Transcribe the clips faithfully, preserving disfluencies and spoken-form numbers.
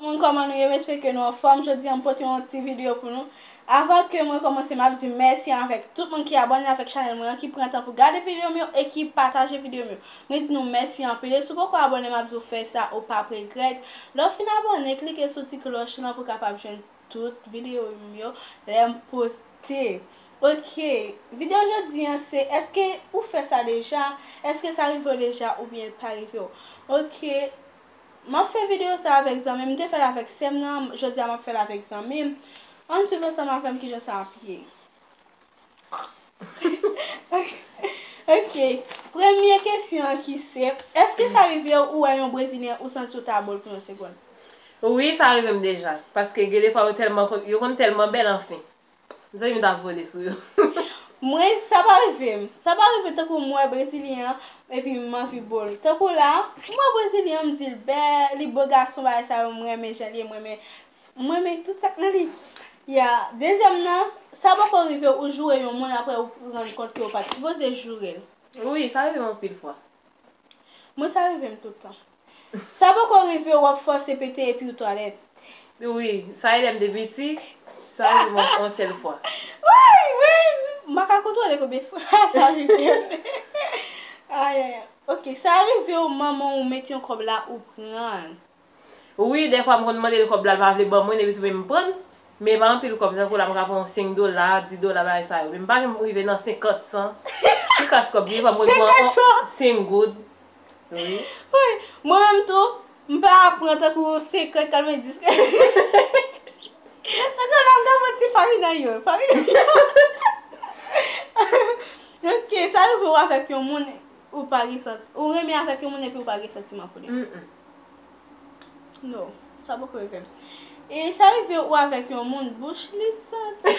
Moun, kòman nou ye? M espere ke nou anfòm. Jodi a, m pote yon ti videyo pou nou. Avan ke mwen kòmanse, m ap di mèsi avèk tout moun ki abòne avèk chanèl mwen an, ki pran tan pou gade videyo m yo e ki pataje videyo m yo. Mwen di nou mèsi anpil. E si w poko abòne, m ap di w fè sa, ou p ap regrèt. Lè w fin abòne, klike sou ti klòch lan pou w kapab jwenn tout videyo m yo lè m poste. Ok, videyo jodi a se, èske ou fè sa deja? Èske sa rive w deja oubyen l pa rive w? Ok, m ap fè videyo sa avèk zanmi m. M te fè l avèk sè m nan, jodi a m ap fè l avèk zanmi m. Ann swiv ansanm avè m kijan sa ap ye. Ok, premye kesyon an ki se, èske sa rive w ou wè yon brezilyen ou santi w ta bo l pou yon segonn? Wi, sa rive m deja. Paske gen defwa yo tèlman konn, yo konn tèlman bèl, anfen. Mezanmi, m t ap vole sou yo. Mwen, sa pa rive m. Sa pa rive tankou m wè brezilyen an, epi m anvi bo l. Tankou la, m wè brezilyen an, m di l bèl, li bo gason, bagay sa yo, m renmen jan l ye, m renmen, m renmen tout sa k nan li. Ya, dezyèm nan, sa poko rive ou joure yon moun apre ou rann kont ke ou pa t sipoze joure l. Wi, sa rive m anpil fwa. Mwen, sa rive m tout tan. Sa poko rive w ap fòse pete epi w twalèt. Wi, sa e lè m te piti, sa rive m yon sèl fwa. Wi, wi, m pa ka kontwole konbyen fwa sa rive m. Ay, ay, ay. Ok, sa rive w manman w met yon kòb la ou pran l. Wi, dèfwa m konn mande l kòb la, l pa vle ban mwen, epi tou men m pran l. Men pa anpil kòb, tankou la m ka pran yon senk dola, dis dola, bagay sa yo. Men m pa janm rive nan senkant, san. Pi kas kòb li, fò m konn pran yon senk goud. Wi. Wi, mwen menm tou, m pa pran tankou senkant, katrevenndis. Tankou la, m ta pran ti farina yo, farina yo. Ok, sa rive w avèk yon moun ou pa gen santi-, ou renmen avèk yon moun epi ou pa gen santiman pou li. Mm-mm. No, sa poko rive m. E sa rive ou avèk yon moun, bouch li santi.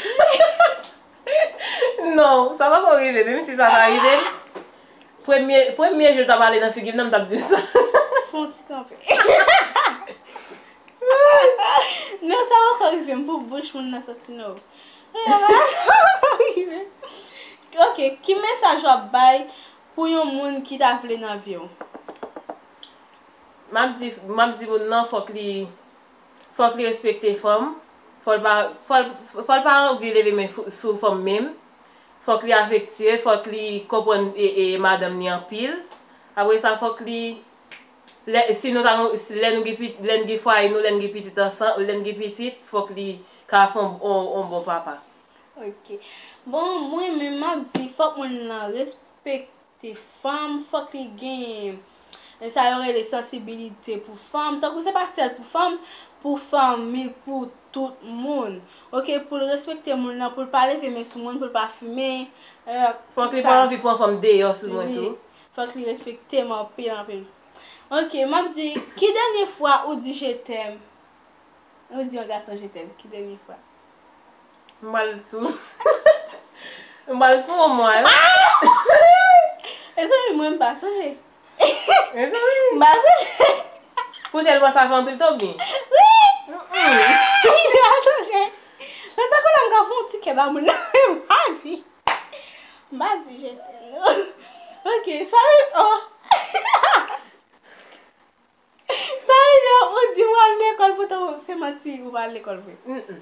Non, sa poko rive, menm si sa ta rive m, premye, premye je l ta pale nan figi m nan, m t ap di sa. Fè yon ti kanpe. Non, sa poko rive m pou bouch moun nan santi, no. Sa poko rive m. Ok, ki mesaj w ap bay pou yon moun ki ta vle nan vi w? M ap di, m ap di moun nan fòk li, fòk li respekte fanm, fò l pa, fò l, fò l pa anvi leve men fou-, sou fanm menm, fòk li afektye, fòk li konprann e, e madanm li anpil. Apre sa, fòk li, lè, si nou ta, si lè nou gen pit-, lè n gen fwaye nou, lè n gen pitit ansanm, lè n gen pitit, fòk li ka fè on, on, on bon papa. Ok. Bon, mwen menm, m ap di, fòk moun nan respekte fanm, fòk li gen sa yo rele sansibilite pou fanm. Tankou se pa sèl pou fanm, pou fanmi, pou tout moun. Ok, pou l respekte moun nan, pou l pa leve men sou moun, pou l pa fimen, euh, fòk li pa anvi pran fanm deyò sou mwen tou. Wi, fòk li respekte m anpil, anpil. Ok, m ap di, ki dènye fwa ou di je t'aime? Ou di yon gason je t'aime, ki dènye fwa? M pral sou. M pral sou yon mwa, wi. Mezanmi, mwen m pa sonje. Mezanmi. M pa sonje. Pou tèlman sa fè anpil tan byen. Wi. M pa sonje. Men tankou la m ka fè yon ti kè ba moun nan. M pa di. M pa di je t'aime, non. Ok, sa e, oh. Sa rive ou di w al lekòl, poutan se manti ou pa al lekòl vre. Mm, mm.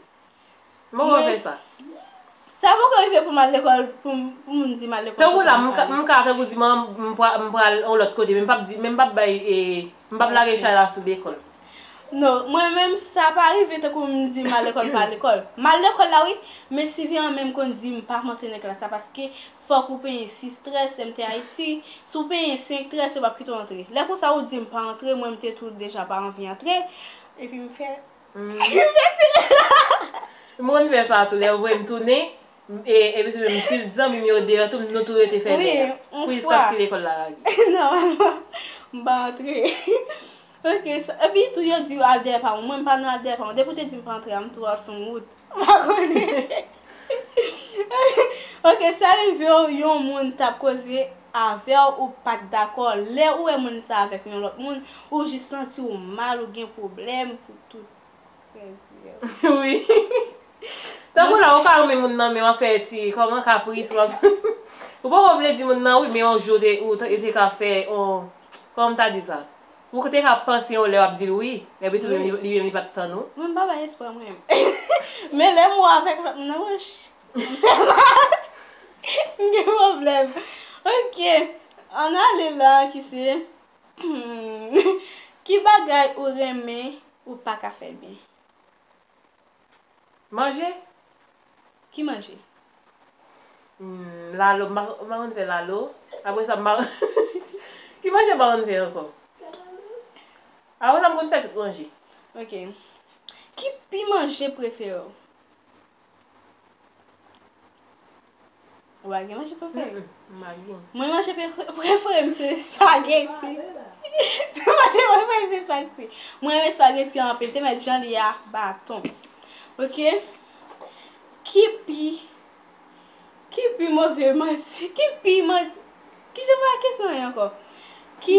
Mwen poko fè sa. Sa poko rive pou m al lekòl, pou m, pou moun di m al lekòl. Tankou la, m ka, m ka tankou di m, m pra-, m pral yon lòt kote, men m p ap di, men m p ap bay, e, m p ap lage chay la sou lekòl. Non, mwen menm, sa pa rive tankou m di m al lekòl, m pa al lekòl. M al lekòl la, wi, men siveyè an menm konn di m pa antre nan klas la, paske fòk ou penyen sis trè, si m te Ayiti, si w penyen senk trè, yo p ap kite w antre. Lè konsa ou di m pa antre, mwen m te tou deja pa anvi antre, epi m fè, m fè ti. Mwen m fè sa tou, lè yo voye m tounen, e, epi tou menm pil zanmi m yo deyò tou, nou tou rete fèmen an. Wi, pou jiskaske lekòl la lage. Nòmalman, m pa antre. Ok, sa, epi tou yo di w al dèyè paran w. Mwen, m pa nan al dèyè paran w. Depi w te di m pa antre a, m tou al fè yon wout. M pa konnen. Ok, sa rive w, yon moun t ap koze avè w, ou pa t dakò. Lè ou wè moun sa avèk yon lòt moun, ou jis santi w mal, ou gen pwoblèm pou tout. Wi. Tankou la, ou ka renmen moun nan, men w ap fè ti, kòman, kapris, w ap, ou poko vle di moun nan, wi, men yon jou te, ou te, te ka fè, on, kòman m ta di sa? Ou te ka panse yon lè w ap di l wi, epi tou li menm li pa t tann ou. Mwen m pa bay espwa mwen menm. Men lè m wè avèk lòt moun nan bouch, m fè mal. M gen pwoblèm. Ok. Ann ale la ki se ki bagay ou renmen ou pa ka fè byen? Manje? Ki manje? Hmm, lalo, m pa m pa konn fè lalo. Apre sa, m pa ki manje m pa konn fè ankò? Apre sa, m konn fè tout manje. Ok. Ki pi manje prefere w? Ou pa gen manje prefere? Mm, mm, m pa gen. Mwen manje prefere m se espageti. Manje prefere m se espageti. Mwen renmen espageti anpil. Te mèt jan li a baton. Ok? Ki pi ki pi move manti? Ki pi manti? Ki jan pa kesyon an ankò? Ki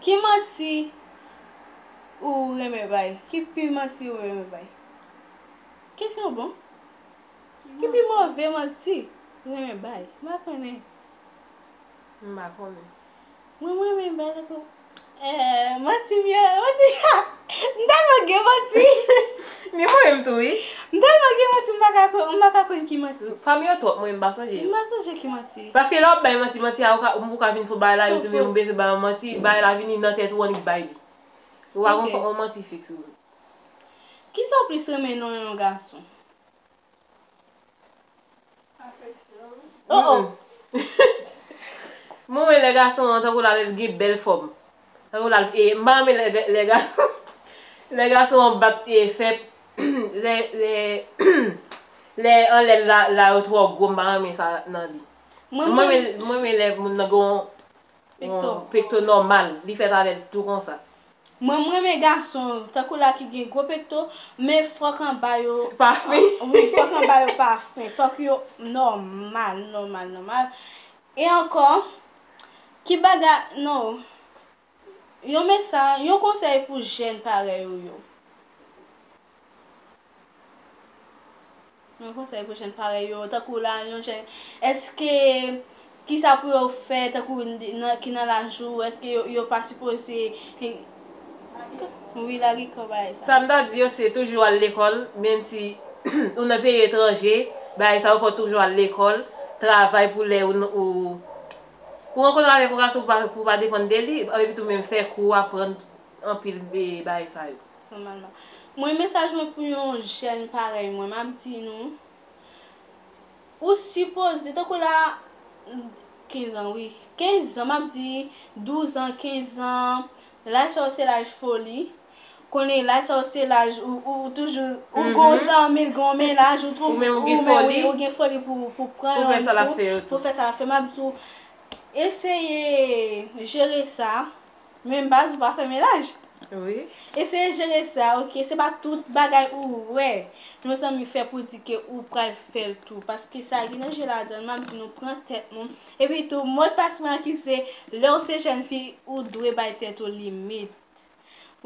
ki manti ou renmen bay? Ki pi manti ou renmen bay? Kesyon bon. Ki pi move manti ou renmen bay? M pa konnen. M pa konnen. Mwen, mwen renmen bay tankou, eh, manti m yo, manti, m tèlman gen manti. Men mwen menm tou wi. M tèlman gen manti, m pa ka konn, m pa ka konn ki manti. Fanm yo twòp, mwen m pa sonje. M pa sonje ki manti. Paske lè w ap bay manti, manti a ou ka, ou ka vin fè bagay la, epi tou men ou bezwen bay yon manti, bagay la vini nan tèt ou annik bay li. Ou pa gon manti fiks ou. Kisa w plis renmen nan yon gason? Oh, oh. Mwen renmen lè gason an tankou la lè l gen bèl fòm. Tankou la, e, m pa renmen lè, lè gason, lè gason an bat e fèt, lè, lè, lè anlè l la, la yo twò gwo, m pa renmen sa nan li. Mwen, mwen renmen, mwen renmen lè moun nan gen yon pekto nòmal, li fèt avè l tou konsa. Mwen, mwen renmen gason, tankou la ki gen gwo pekto, men fòk anba yo pa fen. Wi, fòk anba yo pa fen. Fòk yo nòmal, nòmal, nòmal. E ankò, ki bagay, non, yon mesaj, yon konsèy pou jèn parèy ou yo. Yon konsèy pou jèn parèy yo, tankou la, yon jèn, èske, kisa pou yo fè, tankou, nan, ki nan laj ou, èske yo, yo pa sipoze, wi, lage kò bagay sa. Sa m ta di yo, se toujou al lekòl, menm si ou nan peyi etranje, bagay sa yo fò toujou al lekòl, travay pou lè ou, ou, ou rankontre avèk yon gason pou pa, pou pa depann de li, epi tou menm fè kou aprann anpil, e, bagay sa yo. Nòmalman. Mwen, mesaj mwen pou yon jèn parèy mwen, m ap di nou, ou sipoze, tankou la, kenz an, wi. Kenz an, m ap di, douz an, kenz an, laj sa yo se laj foli. Konnen laj sa yo se laj ou, ou, ou toujou, ou gon zanmi, l gon mennaj, ou twouve ou menm ou gen foli pou, pou pran yon, pou fè sa l ap fè yo tou. Pou fè sa l ap fè. M ap di w, eseye jere sa. Men baz ou pa fè mennaj. Wi. Eseye jere sa, ok? Se pa tout bagay ou wè yon zanmi fè pou di ke ou pral fè l tou. Paske sa gen danje ladan l, m ap di nou pran tèt nou. Epi tou, modpas mwen ki se, lè w se jèn fi, ou dwe bay tèt ou limit.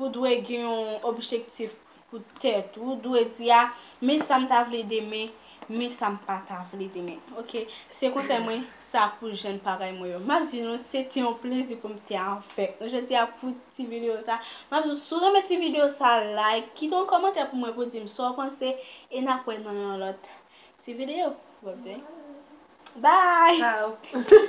Ou dwe gen yon objektif pou tèt ou. Ou dwe di a, men sa m ta vle demen, men sa m pa ta vle demen. Ok, se konsèy mwen sa pou jèn parèy mwen yo. M ap di nou, se te yon plezi pou m te avèk nou jodi a pou ti videyo sa. M ap di w, si w renmen ti videyo sa, like, kite yon kòmantè pou mwen pou di m sa w panse, e n ap wè nan yon lòt ti videyo. Bye! Ciao.